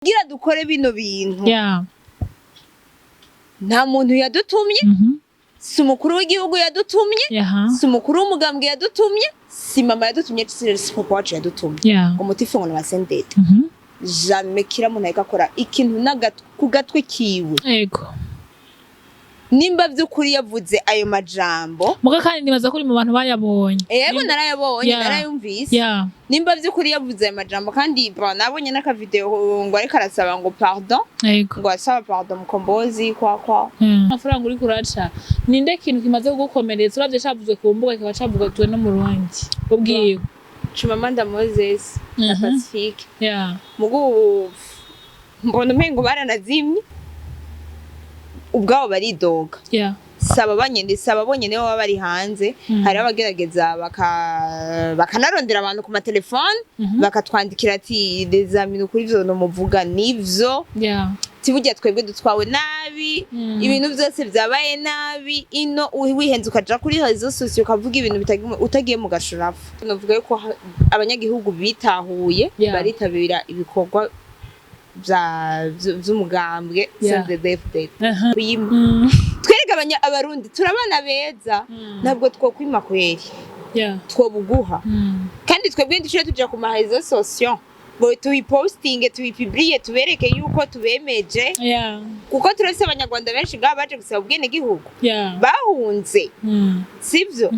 Kugira dukore bino bintu, nta muntu yadutumye, si umukuru w'igihugu yadutumye, si umukuru w'umugambwe yadutumye, si mama yadutumye, si papa wacu yadutumye. Umuti ngo wa CNDD, jamais. Kira muntu ariko akora ikintu ku gatwe kiwe. Nimba vy'ukuri yavuze ayo majambo, Muga kandi nibaza ko uri mu bantu bayabonye. Yego, narayabonye, narayumvise. Nimba vy'ukuri yavuze ayo majambo, kandi bon, nabonye n'akavideo ngo ariko arasaba ngo pardon, ngo asaba pardon Mukombozi kwa Amafaranga uriko uraca, ninde kintu kimaze kugukomeretsa uravye cavuzwe ku mbuga, kikaba cavugwa no mu Rundi ubwiwe? Chimamanda Moses na Pacifique. Mugu ubu mbona umengo baranazimye ubwabo, baridoga. Saba banyene, saba bonyene baba bari hanze. Hari abagerageza bakanarondera abantu ku matelefone, bakatwandikira ati: "Les amis, ukuri ivyo muvuga nivyo." Ati: "Burya twebwe dutwawe nabi, ibintu byose vyabaye nabi ino." Wihenze ukaja kuri réseaux sociaux ukavuga ibintu utagiye mu gashurafu. Novuga yuko abanyagihugu bitahuye, baritabira ibikorwa vy'umugambwe CNDD-FDD. Kuyima. Twereke Abarundi turabana beza, ntabwo twokwima kweri, twobuguha. Kandi twebwe ntiduciye tuja ku ma réseaux sociaux ngo tubipostinge, tubipubliye, tubereke yuko tubemeje, kuko turafise Abanyarwanda benshi ngaha baje gusaba ubwenegihugu, bahunze, sivyo,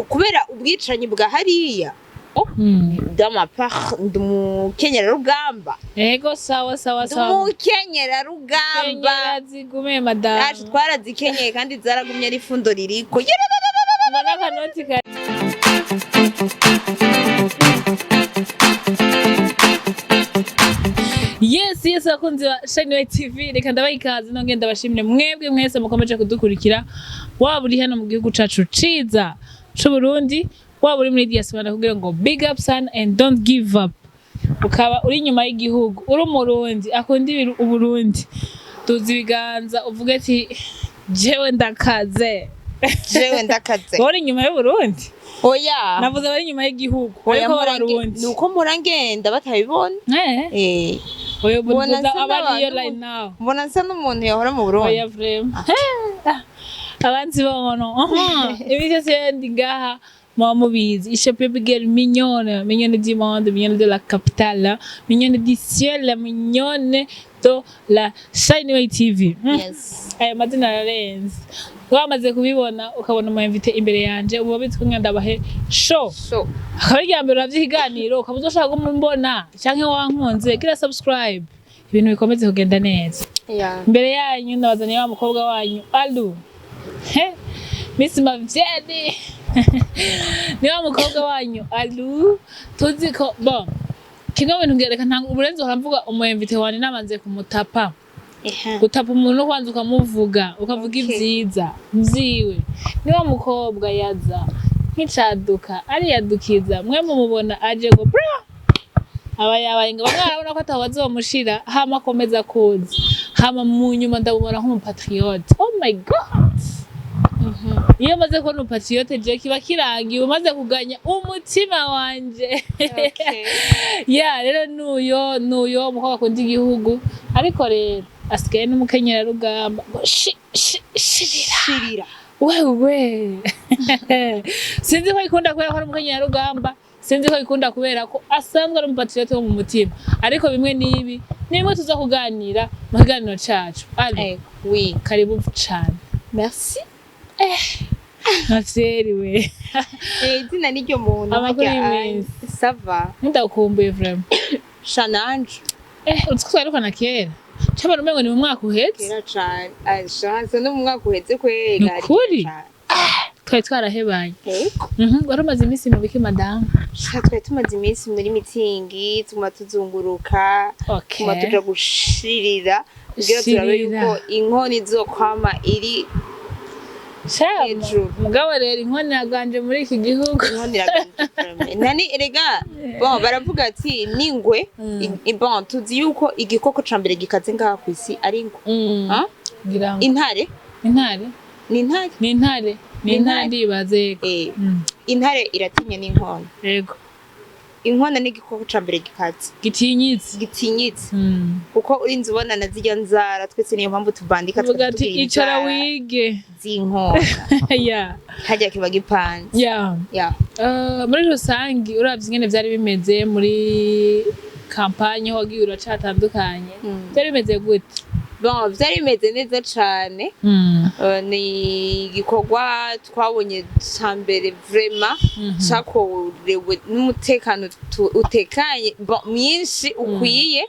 kubera ubwicanyi bwa hariya. De ma part, ndi umukenyerarugamba. Ego, sawa sawa Ndi sawa. umukenyerarugamba. Kenyera zigume, madamu. Yacu twarazikenyeye kandi zaragumye, ari ifundo ririko. Ngo n'akanoti ka Yes, abakunzi ba Shine TV, reka ndabaha ikaze, nongeye ndabashimire mwebwe mwese mukomeje kudukurikira, waba uri hano mu gihugu cacu ciza c'Uburundi, waba uri muri diaspora, kugira ngo big up son and don't give up. Ukaba uri inyuma y'igihugu, uri Umurundi akunda Uburundi, tuzi ibiganza uvuge ati: "Jewe ndakaze." Jewe ndakaze. Wowe uri inyuma y'Uburundi? Oya. Navuze abari inyuma y'igihugu. Oya. Ariko Mpora b'Abarundi. Ni uko mpora ngenda batabibona. Oya, Mbona mvuza nsa abariyo n'abantu right now. Mbona nsa n'umuntu yahora mu Burundi. Oya, vraiment, abanzi bono ibi byose ndi ngaha muba mubizi. Ishe baby girl mignonne, mignonne du monde, mignonne de la capitale, mignonne du ciel, mignonne de la Shine TV. Yes. Aya mazina ararenze. Wamaze kubibona, ukabona umu invité imbere yanje, uba bizi ko ndabahe show. So Akaba ari irya mbere uravye ikiganiro, ukaba uzoshaka kumumbona canke wankunze, gira subscribe, ibintu bikomeze kugenda neza. Imbere yanyu ndabazaniye wa mukobwa wanyu Alu, he Miss Mavyeri, ni wa mukobwa wanyu Alu. Tuzi ko bon, kimwe mu bintu ngereka ntabwo uburenze uhora mvuga umu invité wanje nabanze kumutapa. Gutapa umuntu, kwanza ukamuvuga, ukavuga ivyiza vyiwe. Ni wa mukobwa yaza nk'icaduka, ariyadukiza, mwe mumubona aje ngo bra, aba yabaye ngo bamwe barabona ko ataho bazomushira, hama akomeza kuza, hama mu nyuma ndamubona nk'umupatriote. Oh my God, iyo maze kubona umupatriote je kiba kirangiye, umaze kuganya umutima wanje. Ya, rero nuyo umukobwa akunda igihugu, ariko rero asigaye n'umukenyerarugamba ngo shirira. Shirira. Wewe, sinzi ko ikunda kubera ko ari umukenyerarugamba, sinzi ko ikunda kubera ko asanzwe ari umupatriote wo mu mutima, ariko bimwe n'ibi ni bimwe tuza kuganira mu kiganiro cacu. Ali, Oui. karibu cane. Merci. Ntavyeri we. Izina n'iryo muntu. Amakuru Harya, y'iminsi. Ça va. Ndakumbuye vraiment. Shananje. Uzi ko twarukana kera, cabona umengo ni mu mwaka uheze. Kera cane. Ashanse no mu mwaka uheze kwega. Ni ukuri? Cane. Twari twarahebanye. Yego. Wari umaze iminsi mu biki, madamu? Sha, twari tumaze iminsi muri mitingi, tuguma tuzunguruka, tuguma tuja gushirira kugira turabe Shirira. yuko inkono izokwama iri Shama, hejuru. Mugabo rero inkono iraganje muri iki gihugu. Inkono iraganje. Nani erega, bon, baravuga ati ningwe. Bon, tuzi yuko igikoko ca mbere gikaze ngaha kw'isi ari ingwe. Ah? Ngira ngo Intare. Intare. Ni intare. Ni intare, ni Ni intare. Intare. Ndibaza, yego. Intare iratinya n'inkono. Yego. Inkona ni igikoko ca mbere gikaze, gitinyitse. Gitinyitse, kuko urinze ubona na zirya nzara, twese niyo mpamvu tubandika. Uvuga ati tugira icara inzara wige z'inkona. Harya kiba gipanze. Yeah. Muri rusange, uravye ingene vyari bimeze muri campagne, aho wagiye uracatandukanye, vyari bimeze gute? Bon, vyari bimeze neza cane. Ni igikorwa twabonye ca mbere vraiment cakorewe n'umutekano utekanye, bon, mwinshi ukwiye.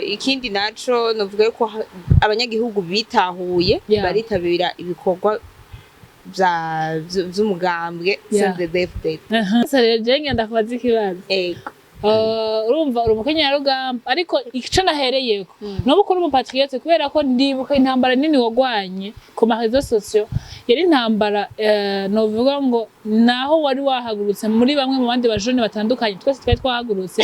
Ikindi naco novuga yuko abanyagihugu bitahuye, baritabira ibikorwa vy'umugambwe CNDD-FDD. Sasa rero je ngenda kubaza ikibazo. Ego. Urumva uri umukenyarugamba, ariko ico nahereyeko nubu kuri umupatriote, kubera ko ndibuka intambara nini wagwanye ku ma réseaux sociaux, yari intambara novuga ngo naho wari wahagurutse muri bamwe mu bandi bajene batandukanye, twese twari twahagurutse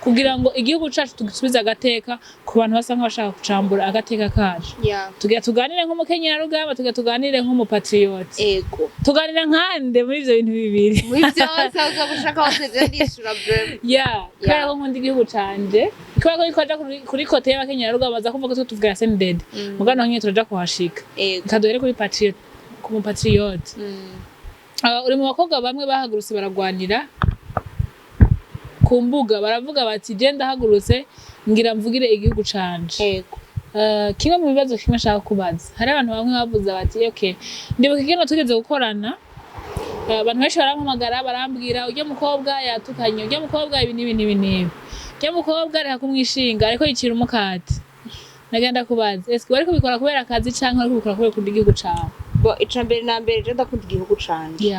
kugira ngo igihugu cacu tugisubize agateka ku bantu basa nk'abashaka kucambura agateka kacu. Tugira tuganire nk'umukenyarugamba, tugira tuganire nk'umupatriote. Ego. Tuganira nkande muri ivyo bintu bibiri? Muri vyose aho uzoba ushaka hose, je ndishura vraiment. Ya, kubera ko nkunda igihugu canje, kubera ko twaja kuri côté y'abakenyarugamba, baza kuvuga ko twe tuvuga CNDD, mugabo naho nyene turaja kuhashika. Ego. Reka duhere kuri patriote, ku mupatriote. Uri mu bakobwa bamwe bahagurutse baragwanira ku mbuga, baravuga bati: "Je ndahagurutse ngira mvugire igihugu canje." Ego. Kimwe mu bibazo kimwe nshaka kubaza, hari abantu bamwe bavuze bati: "Okay." Ndibuka ikintu tugeze gukorana, abantu benshi barampamagara barambwira: "Urya mukobwa yatukanye, urya mukobwa ibi n'ibi n'ibi n'ibi, urya mukobwa reka kumwishinga, ariko yicira umukate." Nagenda kubaza: eske wari kubikora kubera akazi, canke wari kubikora kubera ukunda igihugu cawe? Bo, ica mbere na mbere, je ndakunda igihugu canje.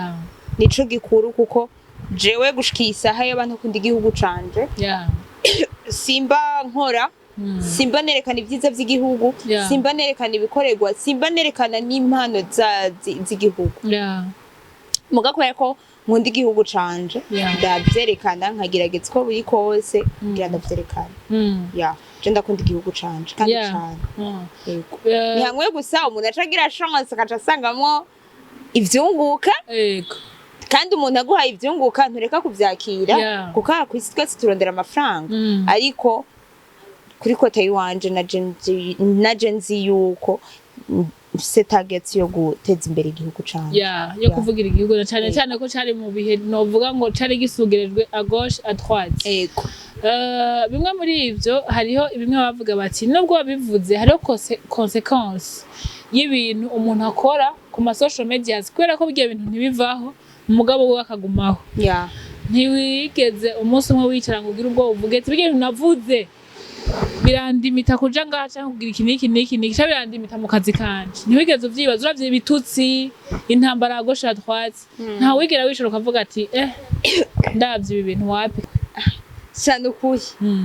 Nico gikuru, kuko jewe gushika iyi saha y'abantu akunda igihugu canje, simba nkora, simba nerekana ibyiza vy'igihugu, simba nerekana ibikorerwa, simba nerekana n'impano z'igihugu. Muga kubera ko nkunda igihugu canje, ndavyerekana, nkagerageza uko buri kose kugira ndavyerekana. Ya, je ndakunda igihugu canje kandi cane. Yego. Ni hamwe gusa umuntu aca agira chance akaca asangamwo ivyunguka, kandi umuntu aguhaye ivyunguka ntureka kuvyakira, kuko aha kw'isi twese turondera amafaranga. Ariko kuri côté yiwanje, naje nzi yuko mfise target yo guteza imbere igihugu canje. Ya, yo kuvugira igihugu, na cane cane ko cari mu bihe novuga ngo cari gisugerejwe à gauche, à droite. Ego. Bimwe muri ivyo, hariho bimwe bavuga bati nubwo wabivuze, hariho conséquence y'ibintu umuntu akora ku ma social medias, kubera ko birya bintu ntibivaho, umugabo we akagumaho. Ntiwigeze umunsi umwe wicara ngo ugire ubwoba, uvuge ati: "Birya bintu navuze birandimita kuja ngaha, canke kugira iki n'iki n'iki n'iki, canke birandimita mu kazi kanje"? Ntiwigeze uvyibaza? Uravye ibitutsi, intambara à gauche, à droite, nta wigera wicara ukavuga ati: "Eh, ndavye ibi bintu, wapi"? Cyane, ukuri,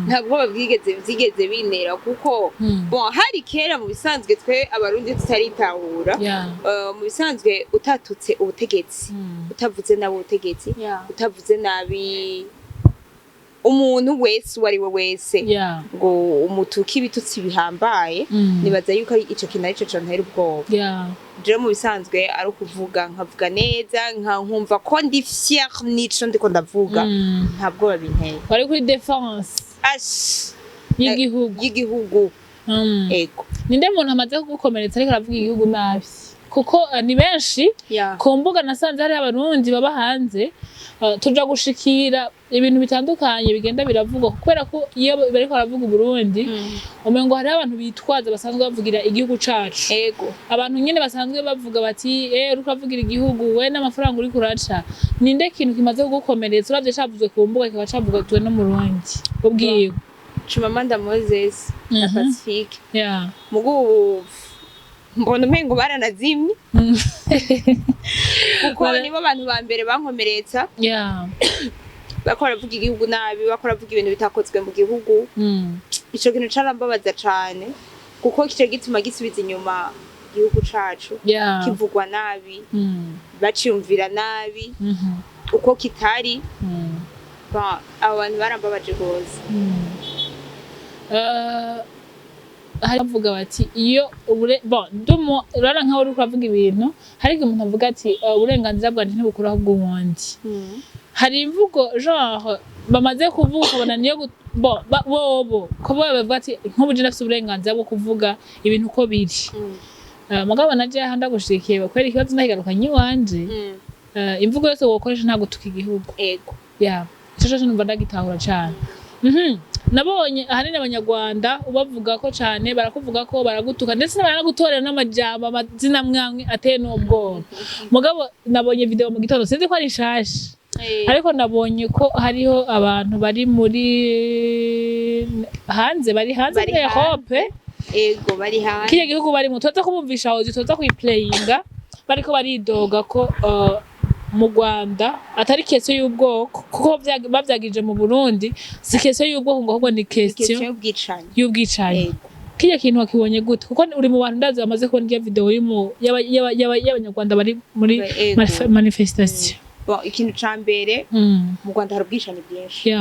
nta bwoba bwigeze byigeze bintera, kuko bon, hari kera mu bisanzwe twe Abarundi tutaritahura. Mu bisanzwe utatutse ubutegetsi, utavuze nabi ubutegetsi, utavuze nabi umuntu wese uwo ari we wese, ngo umutuke ibitutsi bihambaye, nibaza yuko ari ico kintu arico cantera ubwoba. Jewe mu bisanzwe ari ukuvuga, nkavuga neza, nkumva ko ndi fier n'ico ndiko ndavuga, nta bwoba binteye. Wari kuri défense Ash y'igihugu. Y'igihugu. Ego. Ninde muntu amaze kugukomeretsa ariko aravuga igihugu nabi? Kuko ni benshi ku mbuga nasanze hariho Abarundi baba hanze, tuja gushikira ibintu bitandukanye bigenda biravugwa, kubera ko iyo bariko baravuga Uburundi, umengo hariho abantu bitwaza basanzwe bavugira igihugu cacu. Ego. Abantu nyene basanzwe bavuga bati: "Eh, uriko uravugira igihugu, we n'amafaranga uriko uraca." Ninde kintu kimaze kugukomeretsa, uravye cavuzwe ku mbuga, kikaba cavugwa no mu Rundi ubwiwe? Chimamanda Moses na Pacifique. Mugu ubu mbona umengo baranazimye, kuko nibo bantu ba mbere bankomeretsa, bakora bavuga igihugu nabi, bakora bavuga ibintu bitakozwe mu gihugu. Ico kintu carambabaza cane, kuko kico gituma gisubiza inyuma igihugu cacu, kivugwa nabi, baciyumvira nabi uko kitari. Abo bantu barambabaje gose. Hari bavuga bati iyo ubure bon ndumo urara nkaho uriko uravuga ibintu, hari igihe umuntu avuga ati: "Uburenganzira bwanje ntibukuraho ubw'uwundi." Hari imvugo genre bamaze kuvuga ukabona niyo bo bobo ko bo bavuga ati nk'ubu je ndafise uburenganzira bwo kuvuga ibintu uko biri. Mugabo naje aha ndagushikiye kubera ikibazo ndakigarukanye iwanje. Imvugo yose wokoresha nta gutuka igihugu. Ya, ico cose numva ndagitahura cane. Nabonye ahanini Abanyarwanda ubavuga ko cane, barakuvuga ko baragutuka, ndetse baranagutorera n'amajambo, amazina amwe amwe ateye n'ubwoba. Mugabo nabonye video mu gitondo, sinzi ko ari nshasha, ariko nabonye ko hariho abantu bari muri hanze, bari hanze Bari muri Europe. Ego, bari hanze. Kiriya gihugu barimo tuza kubumvisha aho, tuza kuyiplayinga, bariko baridoga ko mu Rwanda atari question y'ubwoko, kuko bavyagije mu Burundi si question y'ubwoko, ngo ahubwo ni question question y'ubwicanyi. Y'ubwicanyi. Kirya kintu wakibonye gute? Kuko uri mu bantu ndazi bamaze kubona irya video y'Abanyarwanda bari muri manifestation. Bon, ikintu ca mbere, mu Rwanda hari ubwicanyi bwinshi.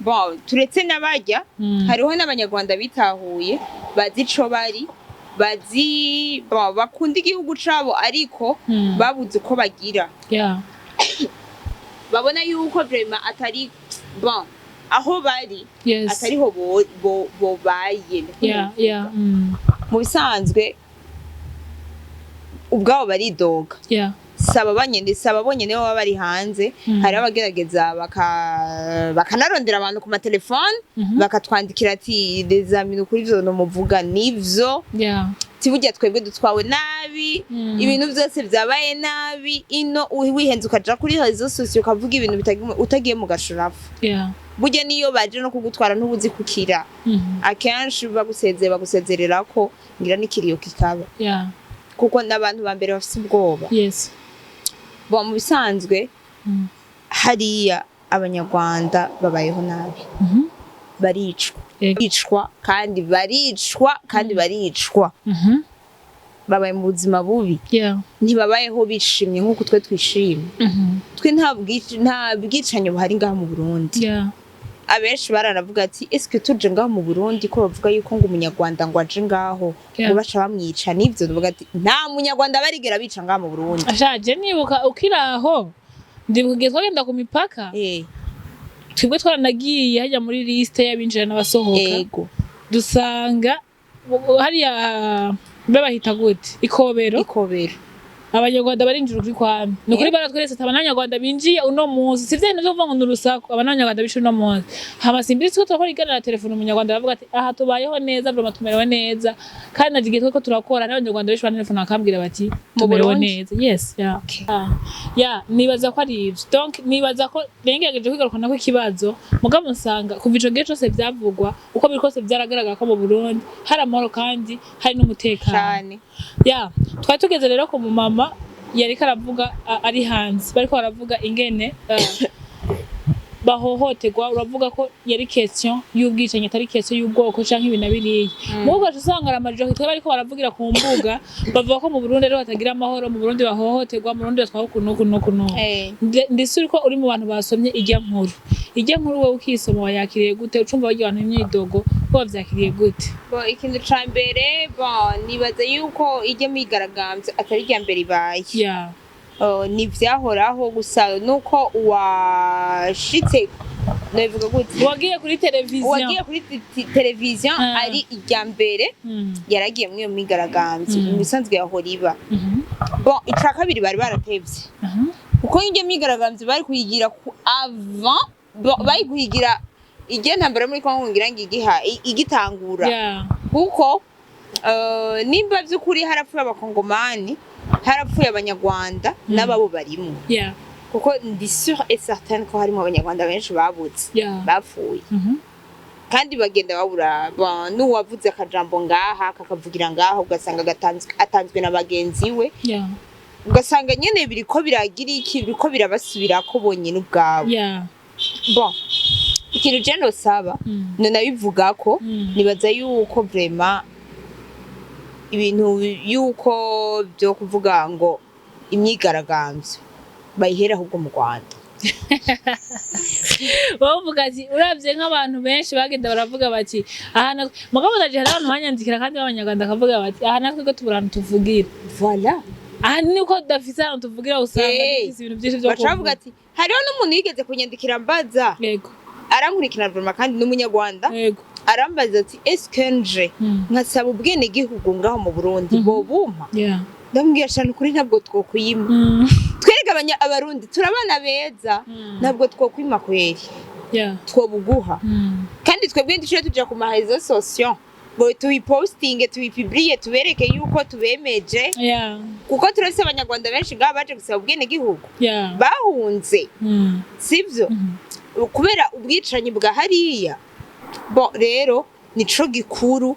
Bon, turetse n'abarya, hariho n'Abanyarwanda bitahuye, bazi ico bari, bazi, bon, bakunda igihugu cabo, ariko babuze uko bagira. Babona yuko vraiment atari bon aho bari, atariho bobaye. Mu bisanzwe ubwabo baridoga. Saba banyene, saba bonyene baba bari hanze. Hari abagerageza bakanarondera abantu ku matelefone, bakatwandikira ati: "Les amis, ukuri ivyo muvuga nivyo." Burya twebwe dutwawe nabi, ibintu byose byabaye nabi ino. Wihenze ukaja kuri réseaux sociaux ukavuga ibintu utagiye mu gashurafu, burya niyo baje no kugutwara ntubuzi kukira. Akenshi bagusezeye, bagusezerera ko ngira n'ikiriyo kikaba, kuko n'abantu ba mbere bafise ubwoba. Bon, mu bisanzwe, hariya Abanyarwanda babayeho nabi. Baricwa, baricwa kandi baricwa kandi baricwa. Babaye mu buzima bubi. Ntibabayeho bishimye nk'uko twe twishimye. Twe nta bwicanyi buhari ngaha mu Burundi. Abenshi baranavuga ati: "Eske tuje ngaho mu Burundi, ko bavuga yuko ngo Umunyarwanda ngo aje ngaho ngo baca bamwica, nivyo?" Tuvuga ati nta Munyarwanda barigera bica ngaha mu Burundi. Ashaje, nibuka ukiri aho, ndibuka igihe twagenda ku mipaka, twebwe twaranagiye hajya muri liste y'abinjira n'abasohoka, dusanga hariya mbe bahita gute, Ikobero. Ikobero. Abanyarwanda barinjira ukuri kwame, ni ukuri. Baratweretse ati: "Abanyarwanda binjiye uno munsi." Si vya bintu vyo kuvuga ngo ni urusaku, aba n'Abanyarwanda binjiye uno munsi. Hama simbizi ko turakora iganira na telefone, Umunyarwanda aravuga ati: "Aha tubayeho neza vraiment, tumerewe neza." Kandi naje igihe tweko turakora n'Abanyarwanda benshi bantelefona bakambwira bati: Mu "Tumerewe Burundi? neza." Yes, yeah. Ah, yeah, nibaza ko ari ivyo. Donc nibaza ko nengerageje kwigarukana ko ikibazo, mugabo nsanga kuva ico gihe cose vyavugwa, uko biri kose vyaragaragara ko mu Burundi hari amahoro kandi hari n'umutekano. Cane. Ya, twari tugeze rero ku mumama yariko aravuga, ari hanze, bariko baravuga ingene bahohoterwa. Uravuga ko yari question y'ubwicanyi, atari question y'ubwoko canke ibi na biriya. Mugo ugaca usanga ari amajorité bariko baravugira ku mbuga, bavuga ko mu Burundi rero batagira amahoro, mu Burundi bahohoterwa, mu Burundi batwawe uku n'uku n'uku n'uku. Ndetse uriko uri mu bantu basomye irya nkuru, irya nkuru wowe ukisoma wayakiriye gute? Ucumva barya abantu imyidogo, bo bavyakiriye gute? Bon, ikintu ca mbere, bon, nibaza yuko ijya myigaragambyo atari irya mbere ibaye. Ni vyahoraho, gusa nuko uwashitse, nabivuga gute, Uwagiye kuri televiziyo. Uwagiye kuri televiziyo ari irya mbere yaragiye muri iyo myigaragambyo. Mu bisanzwe yahora iba. Bon, ica kabiri, bari baratevye, kuko iryo myigaragambyo bari kuyigira ku avant. Bon, bari kuyigira igihe ntambara muri Kongo ngira ngo igitangura, kuko nimba by'ukuri harapfuye Abakongomani, harapfuye Abanyarwanda, n'ababo barimo, kuko ndi sûre et certaine ko harimo Abanyarwanda benshi babuze, bapfuye, kandi bagenda babura. Bon, n'uwavuze akajambo ngaha kakavugira ngaha, ugasanga atanzwe na bagenzi we, ugasanga nyene biriko biragira iki, biriko birabasubirako bonyene ubwabo. Bon, ikintu je nosaba, nonabivuga ko nibaza yuko vraiment ibintu yuko byo kuvuga ngo imyigaragambyo bayihera ahubwo mu Rwanda. Bavuga ati uravye nk'abantu benshi bagenda baravuga bati aha natwe, mugabo ndaje hari abantu banyandikira kandi b'Abanyarwanda, bakavuga bati: "Aha natwe ko tubura ahantu tuvugira." Voilà. Aha niko tudafise ahantu tuvugira, usanga dufise ibintu vyinshi vyo Baca bavuga kuvuga. ati Hariho n'umuntu yigeze kunyandikira mbaza, arankurikirana vraiment, kandi n'umunyarwanda. Arambaza ati: "Eske nje nkasaba ubwenegihugu ngaho mu Burundi, bobumpa?" Ndamubwira cyane ukuri, ntabwo twokwima. Twereke abarundi turabana beza, ntabwo twokwima kweri, twobuguha. Kandi twebwe ntituciye tuja ku ma réseaux sociaux ngo tubipostinge, tubipubliye, tubereke yuko tubemeje, kuko turafise abanyarwanda benshi ngaha baje gusaba ubwenegihugu, bahunze, sivyo? Kubera ubwicanyi bwa hariya. Bon, rero nico gikuru.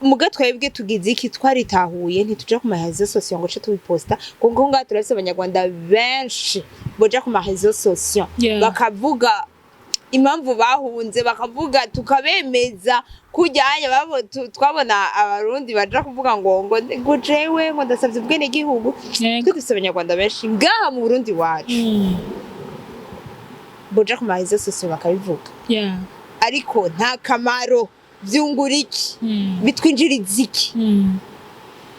Muga twebwe tugize iki? Twaritahuye, ntituja ku ma réseaux sociaux ngo ce tubiposta, kuko ngaha turafise abanyarwanda benshi boja ku ma réseaux sociaux bakavuga impamvu bahunze, bakavuga tukabemeza. Kujyanye babo twabona abarundi baja kuvuga ngo jewe ngo ndasavye ubwenegihugu. Twe dufise abanyarwanda benshi ngaha mu Burundi wacu boja ku ma réseaux sociaux bakabivuga, ariko nta kamaro. Vyungura iki? Bitwinjiriza iki?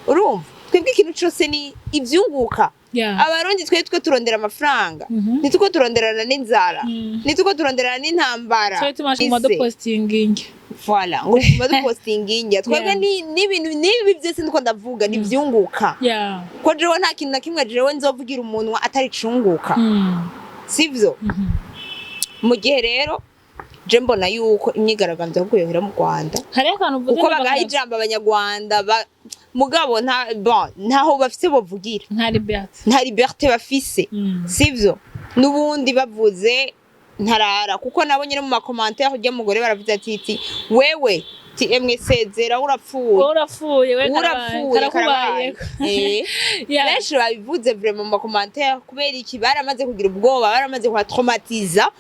Urumva, twebwe ikintu cose ni ivyunguka. Abarundi twe turondera amafaranga, ntituko turonderana n'inzara, ntituko turonderana n'intambara. Twari tumaze Ise. mu dupostinga. Voilà, ngo tuma dupostinga indya. Twebwe n'ibintu n'ibi byose ndiko ndavuga ntivyunguka, ko jewe nta kintu na kimwe jewe nzovugira umunwa atari cunguka, sivyo? Mu gihe rero je mbona yuko imyigaragambyo ahubwo yohera mu Rwanda, Hariho akantu uvuze kuko numva bagaha ijambo abanyarwanda mugabo nta, bon, ntaho bafise bovugira. Nta liberté. Nta liberté bafise, sivyo? N'ubundi bavuze ntarara, kuko nabo nyine mu ma commentaires ujya mugore baravuze ati wewe ti emwe sezera, urapfuye. Wowe urapfuye we. Urapfuye. Karakubaye. Karabaye. Benshi babivuze vraiment mu ma commentaires. Kubera iki? Baramaze kugira ubwoba, baramaze kubatraumatiza,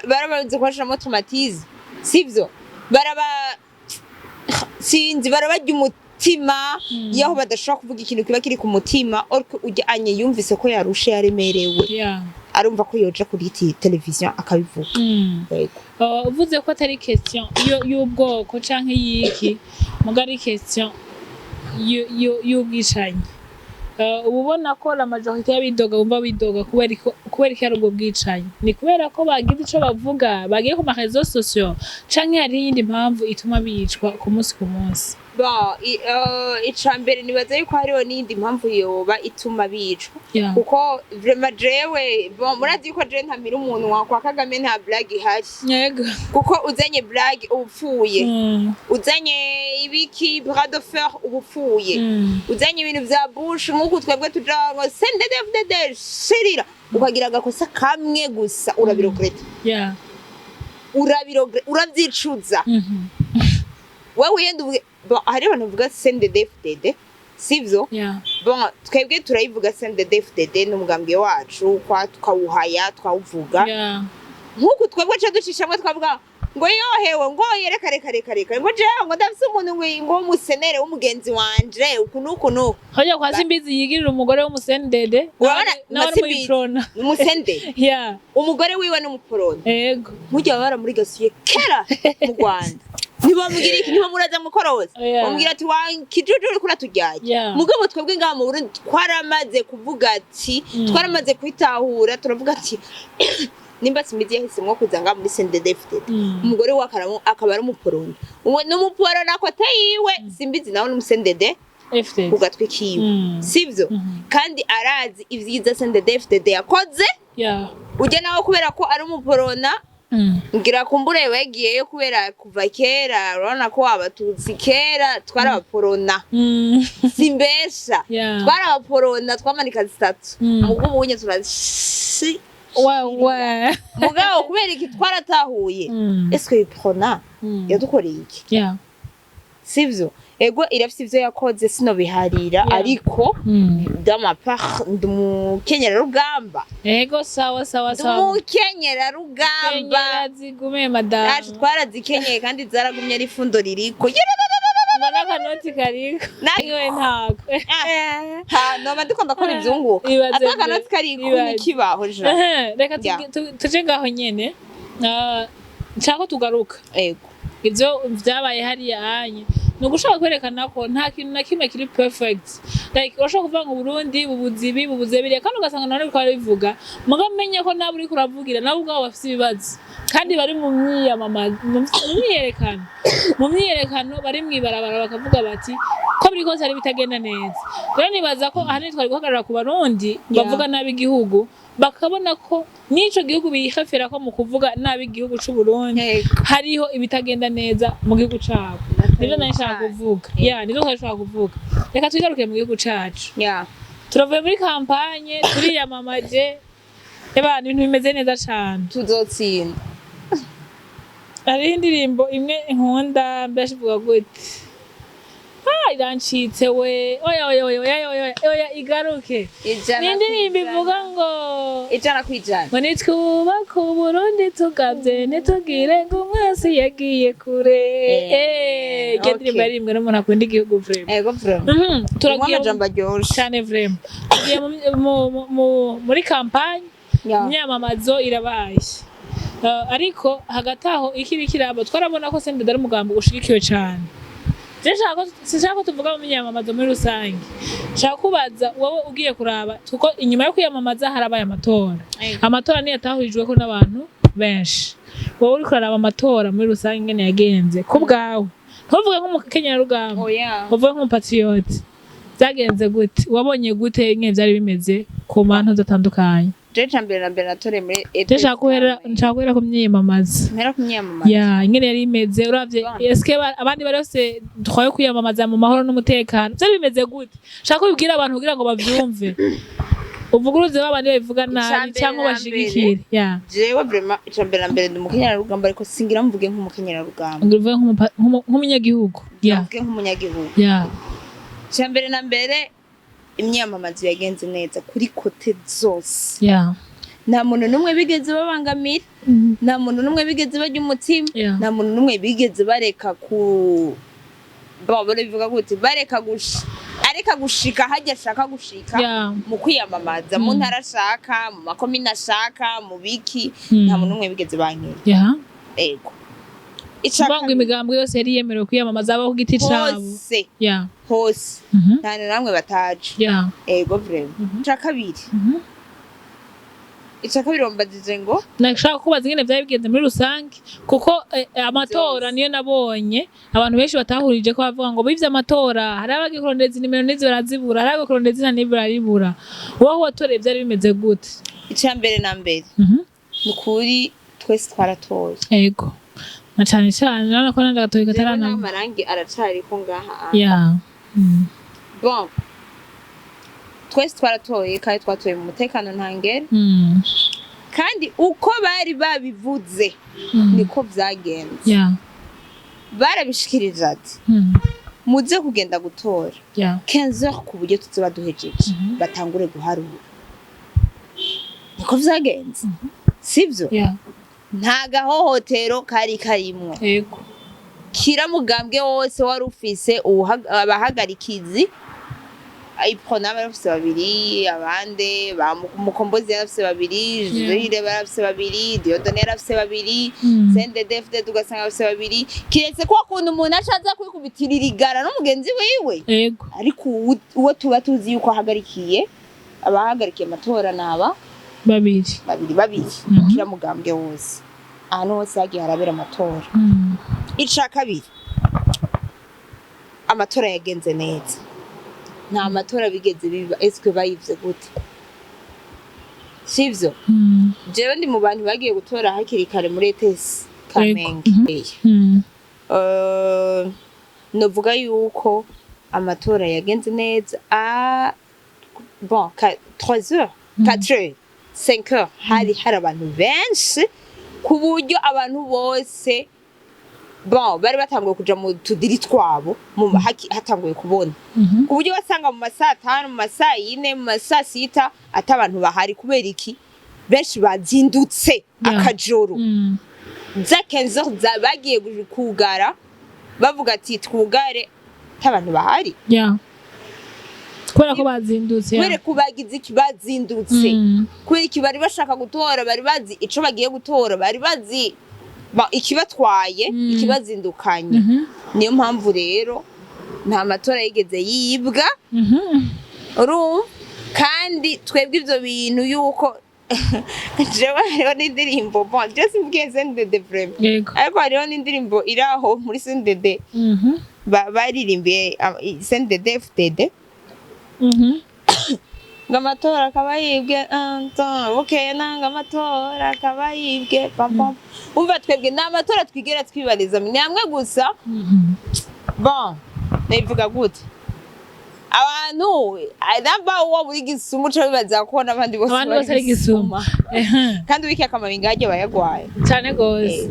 baramaze kubashiramo traumatisme, sivyo? Baraba, sinzi, barabarya umutima yaho badashobora kuvuga ikintu kiba kiri ku mutima. Ariko ujya anye yumvise ko yarushe, yaremerewe, arumva ko yoja kuri televiziyo akabivuga. Yego. Uvuze ko atari question y'ubwoko canke y'iki, muga ari question y'ubwicanyi. Uba ubona ko la majorité y'abidoga bumva bidoga kubera ko ari ubwo bwicanyi, ni kubera ko bagize ico bavuga, bagiye ku ma réseaux sociaux, canke hari iyindi mpamvu ituma bicwa ku munsi ku munsi? Bon, ica mbere nibaza yuko hariho n'iyindi mpamvu yoba ituma bicwa, kuko vraiment jewe, bon, murazi yuko jewe ntamira umunwa kwa Kagame, nta blague ihari, kuko uzanye blague uba upfuye, uzanye ibiki, bras de fer, uba upfuye, uzanye ibintu vya bush nk'uku twebwe tuja ngo CNDD-FDD shirira, ukagira agakosa kamwe gusa urabiregreta, urabiregreta, uravyicuza. Wewe wiyenda uvuge. Bon, hari abantu bavuga CNDD-FDD, sivyo? Bon, twebwe turayivuga CNDD-FDD n'umugambwe wacu, kwa tukawuhaya, twawuvuga nk'uku. Twebwe ca ducishamwe twavuga ngo yohewe, ngo yereka, reka reka reka, ngo jewe ngo ndafise umuntu ngo w'umusenere w'umugenzi wanje uku n'uku n'uku. Hajya kwa Simbizi yigirira umugore w'umusendede. Urabona nawe nka ari muri Simbizi. Prona. Umusende, umugore wiwe n'umuporoni. Nk'ujya baba muri gasuye kera mu Rwanda, ntibamubwira iki, ntibamuraza mukoroza, bamubwira ati: "Wa kijuju, uriko uratujyanye." Mugabo twebwe ngaha mu Burundi twaramaze kuvuga ati, twaramaze kwitahura, turavuga ati nimba Simbizi yahisemwo kuza ngaha muri CNDD-FDD, umugore we akaba ari umuporoni, uwo ni umuporoni akote yiwe, Simbizi nawe n'umusendede FDD ku gatwi kiwe, sivyo? Kandi arazi ivyiza CNDD-FDD yakoze. Ujya nawe kubera ko ari umuporona, ngira kumbure wegiyeyo kubera kuva kera urabona ko abatutsi kera twarabaporona, simbesha, twarabaporona, twamanika zitatu. Mugo ubunye turashi wa wa mugabo kubera iki? Twaratahuye. Eske iprona yadukoreye iki? Sivyo? Ego, irafise ivyo yakoze, sinobiharira, ariko dans ma part ndi umukenyerarugamba. Ego, sawa sawa Ndi sawa. umukenyerarugamba. Kenyera zigume, madamu. Aje twarazikenyeye kandi zaragumye ari ifundo ririko. Ngo n'akanoti kariko iwe ntago. Ha, noba ndiko ndakora ivyunguka. Ibaze Ata akanoti kariko ibaze. ntikibaho ja. Ehe, reka Yeah. tuje ngaho nyene. Ah, nshaka ko tugaruka Ego. Ivyo vyabaye hariya anye ni ugushaka kwerekana ko nta kintu na kimwe kiri perfect. Like, urashobora kuvuga ngo Burundi bubuze ibi, bubuze biriya, kandi ugasanga nawe uriko urabivuga, muga menye ko nawe uriko uravugira nabo ubwabo bafise ibibazo, kandi bari mu myiyamamaza, mu myiyerekano, bari mw'ibarabara, bakavuga bati ko biri kose hari bitagenda neza. Rero nibaza ko ahanini twari guhagarara ku Barundi bavuga nabi igihugu, bakabona ko n'ico gihugu bihefera ko mu kuvuga nabi igihugu c'u Burundi hariho ibitagenda neza mu gihugu cabo. Nivyo nari nshaka kuvuga, ya, nivyo twari nshaka kuvuga. Reka twigaruke mu gihugu cacu. Turavuye muri campagne, turiyamamaje, ebana, ibintu bimeze neza cane. Tuzotsinda. Hariho indirimbo imwe nkunda, mbese ivuga gute? Ah, irancitse we! Oya, oya, oya, oya, oya, oya, igaruke. 100 Ni indirimbo kw'ijana. ivuga ngo 100%. Ngo nitwubake Uburundi tugavye, ntitugire ngo umwasi yagiye kure. Iyo ndirimbo yaririmbwe n'umuntu akunda igihugu vraiment. Ego, vraiment. Turagiye Amajambo aryoshe. Cane, vraiment. Tugiye muri campagne, imyamamazo irabaye. Ariko hagati aho ikiri kiraba, twarabona ko CNDD ari umugambi ushigikiwe cane. Je sinshaka ko tuvuga mu myamamazo muri rusange, nshaka kubaza wowe ugiye kuraba, kuko inyuma yo kwiyamamaza harabaye amatora. Amatora niyo yatahurijweko n'abantu benshi. Wowe uriko uraraba amatora muri rusange ingene yagenze ku bwawe, ntuvuge nk'umukenyarugamba, Oya. uvuge nk'umupatriote, byagenze gute? Wabonye gute ingene vyari bimeze ku mpande zitandukanye? Je, ca mbere na mbere natoreye muri Je nshaka guhera ku myiyamamaza. Mpera ku myiyamamaza. Ya, ingene yari imeze uravye, eske abandi bari bose dutwaye kwiyamamaza mu mahoro n'umutekano, vyari bimeze gute? Nshaka kubibwira abantu kugira ngo bavyumve, uvuguruze babandi babivuga nabi Icambere cyangwa na bashigikire, ya. Jewe vraiment, ica mbere na mbere ndi umukenyerarugamba, ariko singira mvuge nk'umukenyerarugamba. Ngo uvuge nk'umunyagihugu, ya. Mvuge nk'umunyagihugu. Ya. Ica mbere na mbere, imyamamazo yagenze neza kuri côté zose. Nta muntu n'umwe bigeze babangamira, nta muntu n'umwe bigeze barya umutima, nta muntu n'umwe bigeze bareka ku babona, bivuga gute, bareka areka gushika hajya ashaka gushika mu kwiyamamaza mu ntara ashaka, mu makomine ashaka, mu biki. Nta muntu n'umwe bigeze bankira. Ego. Ica Kuvuga ngo kabiri, imigambwe yose yari yemerewe kwiyamamaza, abo ku giti cabo? Hose. Hose. Nta na namwe bataje. Ego, vraiment. Ica kabiri, ica kabiri wambajije ngo? Nashaka kubaza ingene vyari bigenze muri rusange, kuko amatora Vyose. niyo nabonye abantu benshi batahurije ko bavuga ngo bivye amatora, hari abagiye kurondeza inimero n'izi barazibura, hari abagiye kurondeza izina n'ibi bararibura. Wowe watoreye vyari bimeze gute? Ica mbere na mbere, ni ukuri twese twaratoye. Ego, na cane cane urabona ko nanje agatoki Jewe kataranama. n'amarangi aracariko ngaha. Bon, twese twaratoye kandi twatoye mu mutekano ntangere, kandi uko bari babivuze niko vyagenze. Barabishikirije ati muze kugenda gutora 15 heures, ku buryo tuzoba duhejeje, batangure guharura. Niko vyagenze, sivyo? Nta gahohotero kari karimwo. Kira mugambwe wose wari ufise abahagarikizi. Iprona bari bafise babiri, abande ba Mukombozi yari afise babiri, Jurire bari bafise babiri, Dieudonné yari afise babiri, CNDD-FDD ugasanga bafise babiri, kiretse ko akunda umuntu aca aza kwikubitirira igara n'umugenzi wiwe. Ariko uwo tuba tuzi yuko ahagarikiye, abahagarikiye amatora naba Babiri. Babiri babiri. Kira mugambwe wose, ahantu hose hagiye harabera amatora. Ica kabiri, amatora yagenze neza, nta matora bigeze biba. Eske bayivye gute? Sivyo? Jewe ndi mu bantu bagiye gutora hakiri kare muri ETS Kamenge. Novuga yuko amatora yagenze neza. A bon, 3 heures, 4 heures, 5 heures, hari abantu benshi, ku buryo abantu bose, bon, bari batanguye kuja mu tudiri twabo hatanguye kubona, ku buryo wasanga mu masaa 5, mu masaa 4, mu masaa 6 ata abantu bahari. Kubera iki? Benshi bazindutse akajoro. Za 15 heures bagiye kugara, bavuga ati twugare, ata abantu bahari. Kubera ko bazindutse, ya. Kubera ko bagize iki? Bazindutse. Kubera iki? Bari bashaka gutora, bari bazi ico bagiye gutora, bari bazi. Ikibatwaye, ikibazindukanye. Niyo mpamvu rero nta matora yigeze yibwa. Urumva, kandi twebwe ivyo bintu yuko jewe hariho n'indirimbo, bon, je simbwiye CNDD vraiment, ariko hariho n'indirimbo iri aho muri CNDD, baririmbiye CNDD FDD, ngo amatora akaba yibwe, bukeye nanga amatora akaba yibwe, pam pam. Umva, twebwe ni amatora twigera twibariza ni hamwe gusa. Bon, nabivuga gute, abantu namba uwo buri gisuma uca bibaza ko n'abandi bose Abandi bose ari gisuma. Kandi wiki akamaro ingajya bayagwaye. Cyane gose.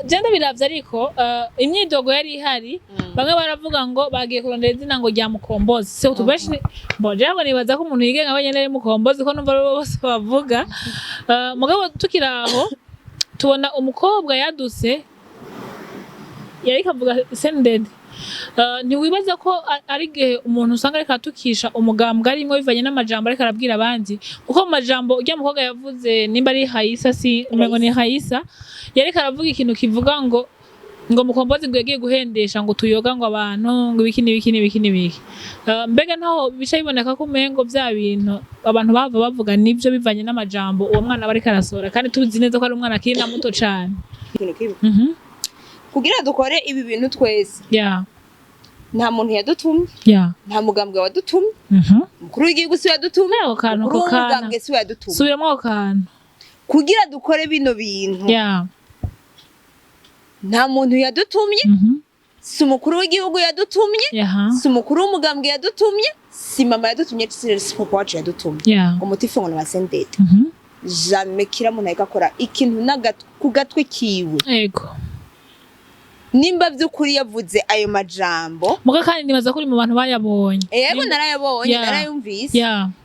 Je ndabiravye, ariko imyidogo yari ihari, bamwe baravuga ngo bagiye kurondera izina ngo rya Mukombozi. Se benshi bon, jewe ngo nibaza ko umuntu yigenga wenyene ari Mukombozi, ko numva aribo bose bavuga. Mugabo tukiri aho, tubona umukobwa yadutse yariko avuga CNDD. Ntiwibaza ko ari igihe umuntu usanga ariko aratukisha umugambwe arimwo bivanye n'amajambo ariko arabwira abandi? Kuko mu majambo urya mukobwa yavuze, nimba ari Hayisa, si umengo ni Hayisa, yariko aravuga ikintu kivuga ngo Mukombozi ngo yagiye guhendesha ngo tuyoga, ngo abantu, ngo ibiki n'ibiki n'ibiki n'ibiki. Mbega ntaho bica biboneka ko umengo vya bintu abantu bava bavuga nivyo, bivanye n'amajambo uwo mwana aba ariko arasohora, kandi tuzi neza ko ari umwana akiri na muto cane? Ikintu kimwe, kugira dukore ibi bintu twese, nta muntu yadutumye, nta mugambwe wadutumye, umukuru w'igihugu si we yadutumye, Ako kantu, umukuru ako kana. w'umugambwe si we yadutumye Subiramo ako kantu. Kugira dukore bino bintu, nta muntu yadutumye, si umukuru w'igihugu yadutumye, si umukuru w'umugambwe yadutumye, si mama yadutumye, si papa wacu yadutumye, ngo mutife ngo na CNDD. Jamais. Kira muntu ariko akora ikintu ku gatwe kiwe. Nimba by'ukuri yavuze ayo majambo, Muga kandi nibaza ko uri mu bantu bayabonye. Yego, narayabonye, narayumvise.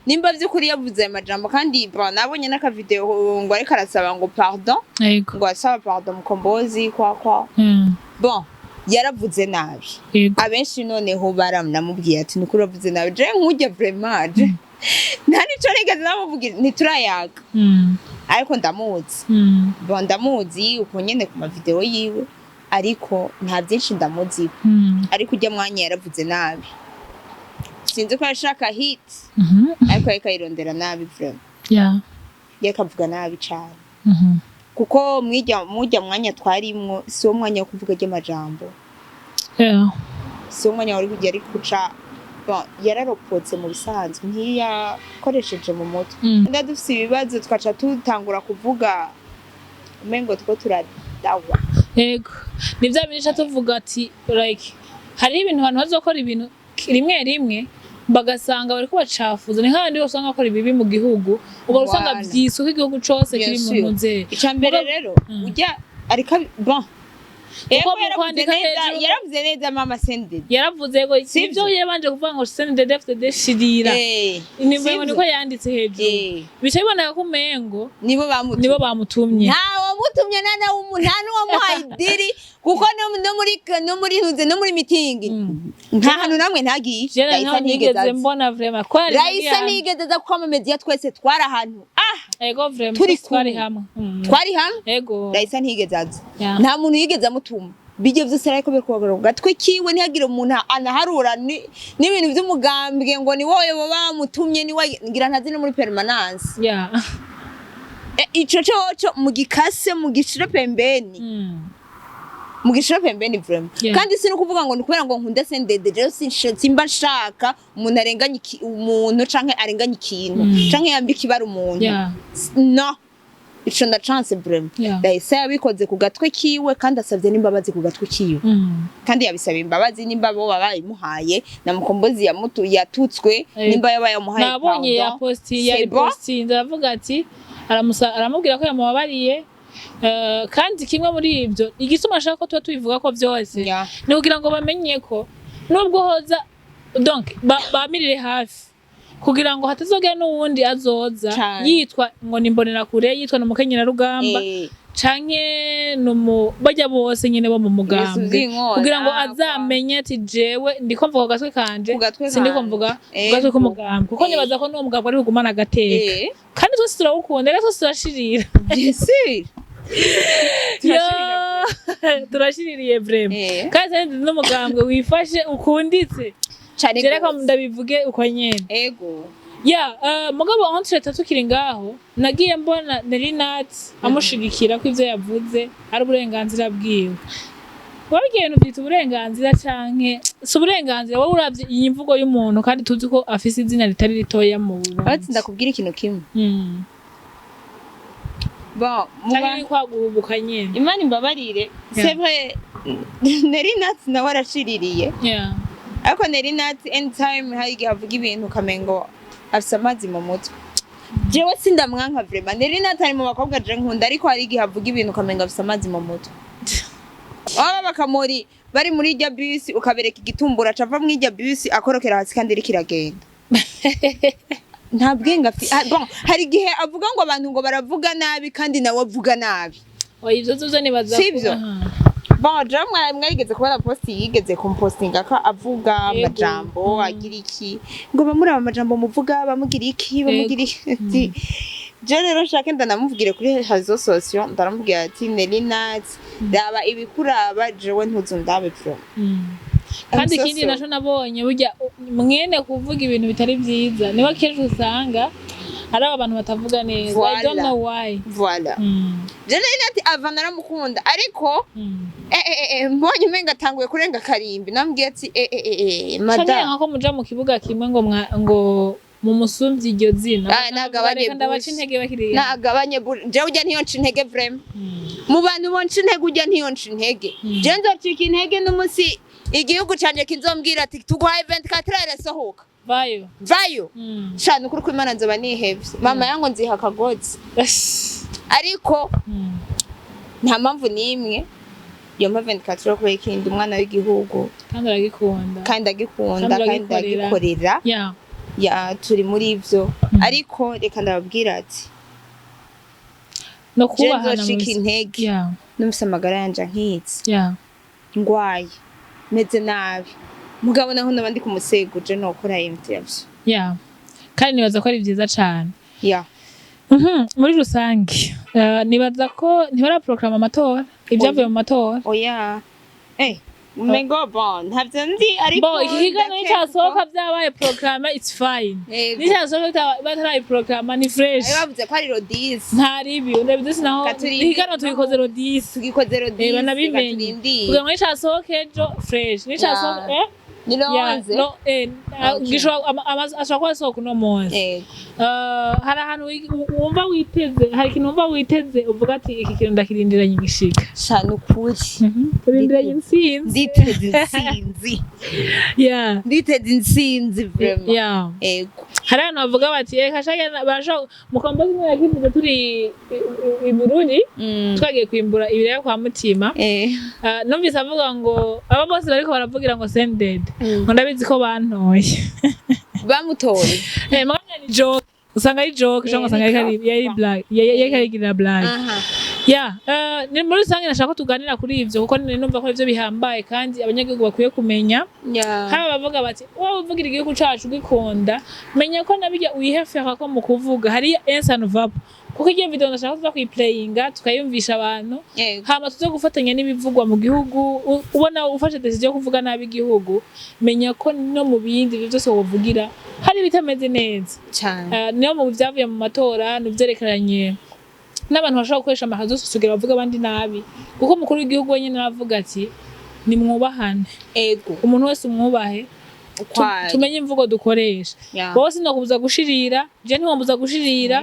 Nimba by'ukuri yavuze ayo majambo, kandi bon, nabonye n'akavideo ngo ariko arasaba ngo pardon, ngo asaba pardon Mukombozi kwa bon, yaravuze nabi. Abenshi noneho baranamubwiye ati nukuri uravuze nabi. Je nkujya vraiment, je nta nico nigeze namubwira, ntiturayaga, ariko ndamuzi. Bon, ndamuzi uko nyene ku mavideo yiwe, ariko nta byinshi ndamuzi. Ariko ujya mwanya yaravuze nabi, sinzi ko yashaka hit, ariko yariko ayirondera nabi vraiment. Yakavuga nabi cane, kuko mwirya mwanya twarimwo si wo mwanya wo kuvuga ry'amajambo, si wo mwanya wari kujya ari kuca. Bon, yararopotse mu bisanzwe, ntiyakoresheje mu mutwe. Nda dufise ibibazo twaca tutangura kuvuga umengo two turadawa. Yego, ni bya bintu duca tuvuga ati like hariho ibintu abantu bazokora ibintu rimwe rimwe bagasanga bariko bacafuza. Ni nk'abandi bose usanga bakora ibibi mu gihugu, ubwo usanga Voilà. vyisuka igihugu cose Bien kiri mu sûr. ntuze. Ica mbere rero, ujya ariko bon. Yego, Kuko mu yaravuze kwandika neza, hejuru- yaravuze neza mama CNDD. Yaravuze ngo Sivyo? sivyo, yabanje kuvuga ngo CNDD-FDD shirira, ni Sivyo? niko yanditse hejuru. Bica biboneka ko umengo Nibo bamutumye. Nibo bamutumye. Nta wamutumye, nta n'uwamuhaye idiri, kuko no muri ntuze, no muri mitingi, nta hantu namwe ntagiye. Jera Raisa ntaho ntiyigeze nigeze aza. mbona vraiment ko hari Raisa ntiyigeze aza, kuko amamedia twese twari ahantu Ego, vraiment. Turi Twese twari kumwe. hamwe. Twari hamwe. Raisa ntiyigeze aza. Nta muntu yigeze amutuma. Bijya byose ariko biri ku gatwe kiwe, ntihagire umuntu anaharura n'ibintu by'umugambwe ngo ni wowe baba bamutumye, ni we ngira ntazi no muri permanence. Ico coco mugikase, mugishire pembeni, mugishire pembeni vraiment. Kandi si no kuvuga ngo ni kubera ngo nkunde CNDD. Rero simba nshaka umuntu arenganya umuntu canke arenganya ikintu canke yambika ibara umuntu. No, ico ndacanse vraiment. Raisa yabikoze ku gatwe kiwe, kandi asavye n'imbabazi ku gatwe kiwe, kandi yabisaba imbabazi nimba bo babayimuhaye na Mukombozi yatutswe, nimba yaba yamuhaye Nabonye ya pardon. posti C'est yari bon? posti, ndavuga ati aramubwira ko yamubabariye. Kandi kimwe muri ibyo igituma ashaka ko tuba tubivuga ko byose ni kugira ngo bamenye ko nubwo hoza, donc bamirire hafi kugira ngo hatazogera n'uwundi azoza Cane. yitwa ngo ni imbonerakure, yitwa ni umukenyerarugamba, canke numu bajya bose nyene bo mu mugambwe, vy'inkona, kugira ngo azamenye ati jewe ndiko mvuga ku gatwe kanje, Ku gatwe sindiko kanje. mvuga ku gatwe k'umugambwe, kuko nibaza ko n'uwo mugambwe ari bugumane agateka, kandi twese turawukunda, rero twese turashirira. Bien sûr. Yo. Turashirira. Turashiririye vraiment. Eh. Kandi CNDD n'umugambwe wifashe, ukunditse. Cane Reka gose. ndabivuge uko nyene. Ego. Ya, mugabo entre tukiri ngaho, nagiye mbona Nelly Nat amushigikira ko ivyo yavuze ari uburenganzira bwiwe. Wabwiye ibintu vyita uburenganzira canke si uburenganzira? Wowe uravye iyi mvugo y'umuntu, kandi tuzi ko afise izina ritari ritoya mu Burundi. Uretse ndakubwira ikintu kimwe. Bon, Canke muba ni kwa guhubuka nyene? Imana imbabarire. C'est vrai, Nelly Nat nawe arashiririye. Ariko Nelly Nat anytime hari igihe avuga ibintu ukamengo afise amazi mu mutwe. Jewe sindamwanka vraiment. Nelly Nat ari mu bakobwa je nkunda, ariko hari igihe avuga ibintu ukamengo afise amazi mu mutwe. Baba bakamuri bari muri irya bisi, ukabereka igitumbura, aca ava muri irya bisi akorokera hasi kandi iriko iragenda. Nta bwenge afite. Ah, bon, hari igihe avuga ngo abantu ngo baravuga nabi kandi nawe avuga nabi. Oya, ivyo zovyo nibaza ko- Sivyo? Aha. Bon, jewe mwarigeze kubona post yigeze kumpostinga ko avuga amajambo, agira iki, ngo bamuraba amajambo muvuga, bamugira iki, bamugira iki. Ati, je rero nshake ndanamubwire kuri réseaux sociaux, ndaramubwira ati: "Nelly Nat, raba ibikuraba, jewe ntuzu ndabe pro." Kandi I'm so ikindi sorry. naco nabonye, burya mwene kuvuga ibintu bitari vyiza niba kenshi usanga ari aba bantu batavuga neza. I don't Voilà. know why. Voilà. Je Nelly Nat ava naramukunda, ariko mbonye umenga atanguye kurenga karimbi, nambwiye ati: "Eh, eh, eh, eh, Canke madame." Nka ko muja mu kibuga kimwe ngo ngo mumusumvye iryo zina. Ah, nagabanye Reka ndabaca bush. intege bakiri. Nagabanye, jewe ujya ntiyonca intege vraiment. Mu bantu bonca intege, ujya ntiyonca intege. Je nzocika intege n'umunsi igihugu canje kizombwira ati: "Tuguhaye 24 heures, sohoka." Vayo. Vayo. Shana, ukuri kw'Imana nzoba nihevye, mama yango nziha akagozi, ariko nta mpamvu n'imwe yompa 24 heures kubera ikindi umwana w'igihugu. Kandi aragikunda. Kandi agikunda. Kandi kandi uragikorera. agikorera. Ya, turi muri ivyo, ariko reka ndababwira ati No je kubahana mu nzocika intege numvise amagara yanje ankitse, ngwaye, meze nabi, mugabo naho naba ndi ku musego, je nokora interview. Yeah, kandi nibaza ko ari vyiza cane. Ya. Muri rusange, nibaza ko ntibaraproclama amatora, ibyavuye mu matora. Oya, umengo bon, ntavyo nzi, ariko Bo iki kiganiro ndakeka nicyasohoka byabaye proclamé, it's fine. Yego. Nicyasohoka batarayiproclama, ni fresh. Bari bavuze ko ari le 10. Nta ribi ndabizi naho. Katurinde. Ikiganiro tubikoze le 10. Tugikoze le 10. Banabimenye. Katurindire. Kugira ngo nicasohoke ejo, fresh, nicasohoke Ni ya, le 11. No, ashobora kuba asohoka uno munsi. Yego. Hari ahantu wumva witeze, hari ikintu wumva witeze uvuga ati: "Iki kintu ndakirindiranye igishika"? Sha, nukuri. Turindiranye intsinzi. Nditeze intsinzi. Nditeze intsinzi vraiment. Yego. Hari abantu bavuga bati reka shaka basha mukombozi umwe yakivuze turi i Burundi, twagiye kwimbura ibiraya kwa Mutima. Numvise avuga ngo aba bose bariko baravugira ngo CNDD, ngo ndabizi ko bantoye. Bamutoye. Mugabo ni joke, usanga ari joke cyangwa usanga ni yari blague, yari arigirira blague. Ya, ni muri rusange nashaka ko tuganira kuri ivyo, kuko numva ko ivyo bihambaye kandi abanyagihugu bakwiye kumenya. Hari abavuga bati: "Wowe uvugira igihugu cacu ugikunda, menya ko nabijya uyihefera ko mu kuvuga hariya ensa nuvapo." Kuko iyo video ndashaka tuza kuyiplayinga tukayumvisha abantu, hama tuze gufatanya n'ibivugwa mu gihugu. Ubona ufashe decision yo kuvuga nabi igihugu, menya ko no mu bindi ivyo vyose wovugira hari ibitameze neza. Cyane. Niyo mu byavuye mu matora nivyerekeranye n'abantu bashobora gukoresha amahazo kugira bavuga abandi nabi, kuko umukuru w'igihugu wenyine aravuga ati: "Nimwubahane." Umuntu wese umwubahe. Ukwari. Tumenye imvugo dukoresha. Wowe sinokubuza gushirira, je ntiwombuza gushirira,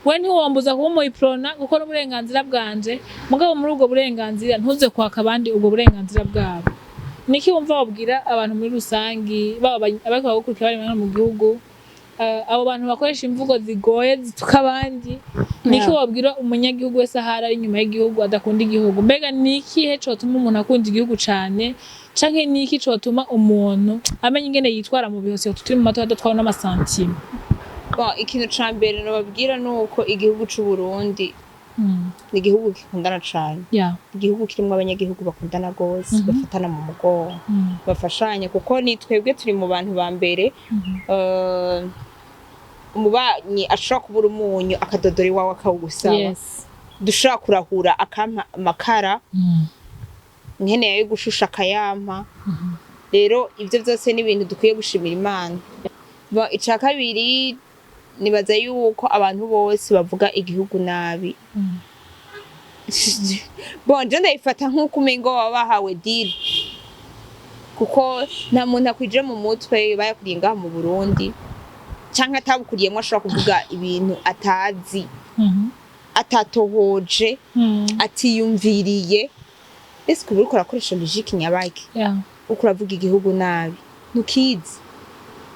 we ntiwombuza kuba umuyiprona, kuko n'uburenganzira bwanje. Mugabo muri ubwo burenganzira ntuze kwaka abandi ubwo burenganzira bwabo. Niki wumva wabwira abantu muri rusangi, baba abariko baragukurikira bari hano mu gihugu, abo bantu bakoresha imvugo zigoye zituka abandi? Niki wabwira umunyagihugu wese ahari ari inyuma y'igihugu adakunda igihugu? Mbega ni ikihe cotuma umuntu akunda igihugu cane, canke ni iki cotuma umuntu amenya ingene yitwara mu bihe turi mu matora adatwawe n'amasantima? Bon, ikintu ca mbere nababwira ni uko igihugu c'u Burundi ni igihugu gikundana cane, igihugu kirimwo abanyagihugu bakundana gose, bafatana mu mugongo, bafashanya, kuko ni twebwe turi mu bantu ba mbere umubanyi ashobora kubura umunyu akadodora iwawe akawugusaba, dushobora kurahura akampa amakara. Nkeneye ayo gushusha akayampa. Rero ibyo byose ni ibintu dukwiye gushimira Imana. Bon, ica kabiri, nibaza yuko abantu bose bavuga igihugu nabi, bon, je ndabifata nk'uko umengo baba bahawe deal, kuko nta muntu akwije mu mutwe bayakuriye ngaha mu Burundi canke atabukuriyemwo ashobora kuvuga ibintu atazi, atatohoje, atiyumviriye. Ese uba uriko urakoresha logique nyabaki? Uko uravuga igihugu nabi, ntukizi,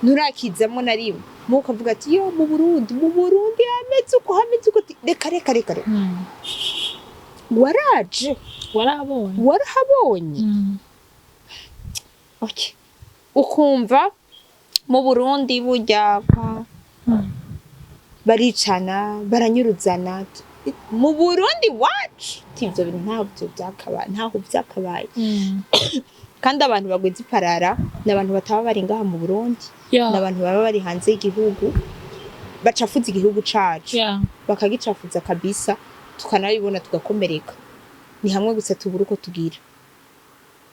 nturakizamwo na rimwe. Muko ukavuga ati: "Yo, mu Burundi, mu Burundi hameze uko, hameze uko." Ati: "Reka, reka, reka, reka." Waraje? Warahabonye? Warahabonye? Okay. Ukumva mu Burundi burya kwa baricana, baranyuruzana mu Burundi wacu. Ati: "Ivyo bintu ntabyo byakabaye, ntaho byakabaye." Kandi abantu bagwiza iparara ni abantu bataba bari ngaha mu Burundi, ni abantu baba bari hanze y'igihugu, bacafuza igihugu cacu, bakagicafuza kabisa, tukanabibona tugakomereka. Ni hamwe gusa tubura uko tugira,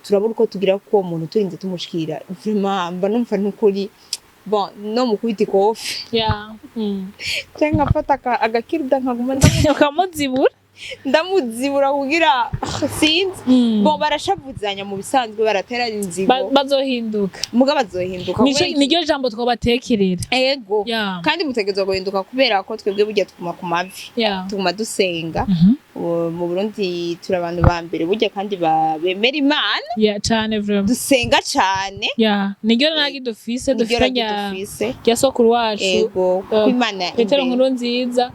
turabura uko tugira, kuko uwo muntu turinze tumushikira, vraiment mba numva nukuri, bon, no mukubita ikofi canke nkafata agakirida nkaguma ukamuzibura. Ndamuzibura kugira sinzi. Bon, barashavuzanya mu bisanzwe, barateranya inzigo. Bazohinduka. Muga bazohinduka. Kubera iki? Niryo jambo twabatekerera. Ego. Kandi mutegerezwa guhinduka, kubera ko twebwe burya tuguma ku mavi, tuguma dusenga. Ubu mu Burundi turi abantu ba mbere burya kandi bemera Imana. Yeah, cane vraiment. Dusenga cane. Yeah, niryo ragi dufise. Niryo Dufite ragi rya dufise. Rya sokuru wacu. Ego, kuko Imana Petero imbere. Nkuru Nziza,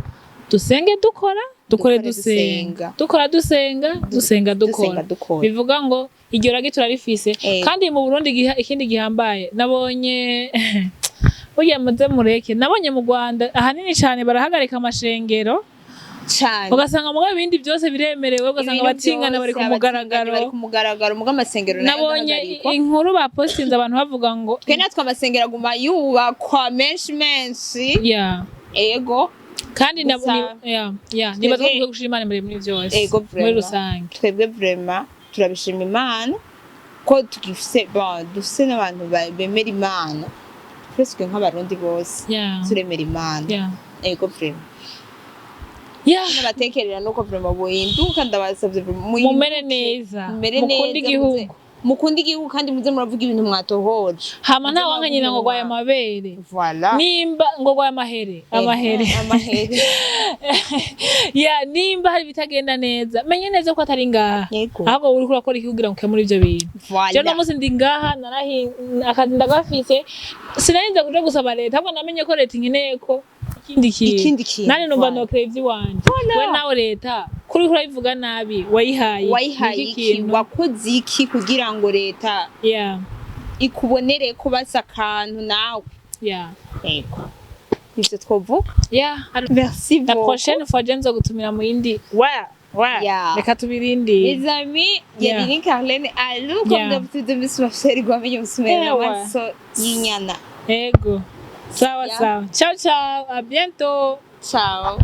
dusenge dukora, dukore Dukore dusenga, dusenga. Dukora dusenga, dusenga dukora. Dusenga dukora. Bivuga ngo iryo ragi turarifise. Ego. Kandi mu Burundi ikindi gihambaye nabonye, burya muze mureke, nabonye mu Rwanda ahanini cane barahagarika amashengero, Cane. ugasanga muga ibindi byose biremerewe, ugasanga Ibintu abatingana bari ku byose, mugaragaro. abatingana bari ku mugaragaro, muga amasengero nayo Nabonye agahagarikwa. inkuru bapostinze, abantu bavuga ngo Twe natwe amasengero aguma yubakwa menshi menshi. Ego. Kandi Gusa- yeah, nibaza ko Twebwe- dukwiye gushira Imana imbere muri byose, Ego, muri vraiment. rusange. Twebwe vraiment turabishima Imana ko tugifise, bon, dufise n'abantu bemera Imana, presque nk'Abarundi bose turemera Imana. Ego, vraiment. N'abatekerera nuko vraiment buhinduka, ndabasavye vraiment muhinduke. Mumere neza. Mumere Mukunde neza, igihugu. Mukunde igihugu, kandi muze muravuga ibintu mwatohoje. Hama Muze nta wanka nyina ngo muravuga gwaye amabere. Voilà. Nimba ngo gwaye amahere, amahere. Amahere. Ya, nimba hari ibitagenda neza, menye neza ko atari ngaha, Yego. ahubwo uriko urakora iki kugira ngo ukemure ivyo bintu? Voilà. Je no munsi ndi ngaha, narahi akazi ndagafise, sinarinze kuja gusaba leta, ahubwo namenye ko leta inkeneye ko ikindi kintu. Ikindi kintu, Nanje numva voilà. nokora ivy'iwanje. We nawe leta kuri uriko urabivuga nabi, wayihaye Wayihaye niki iki? kintu? Wakoze iki kugira ngo leta ikubonere ko basa akantu nawe? Yego, ivyo twovuga. Merci La beaucoup. prochaine fois je nzogutumira mu yindi wa wa. Reka tubirindire. Les amis, yari Carlene Alou, comme d'habitude, Miss Mafseri Gwamenye Musumera n'amaso y'inyana. Ego, sawa. Sawa, ciao ciao, à bientôt. Ciao.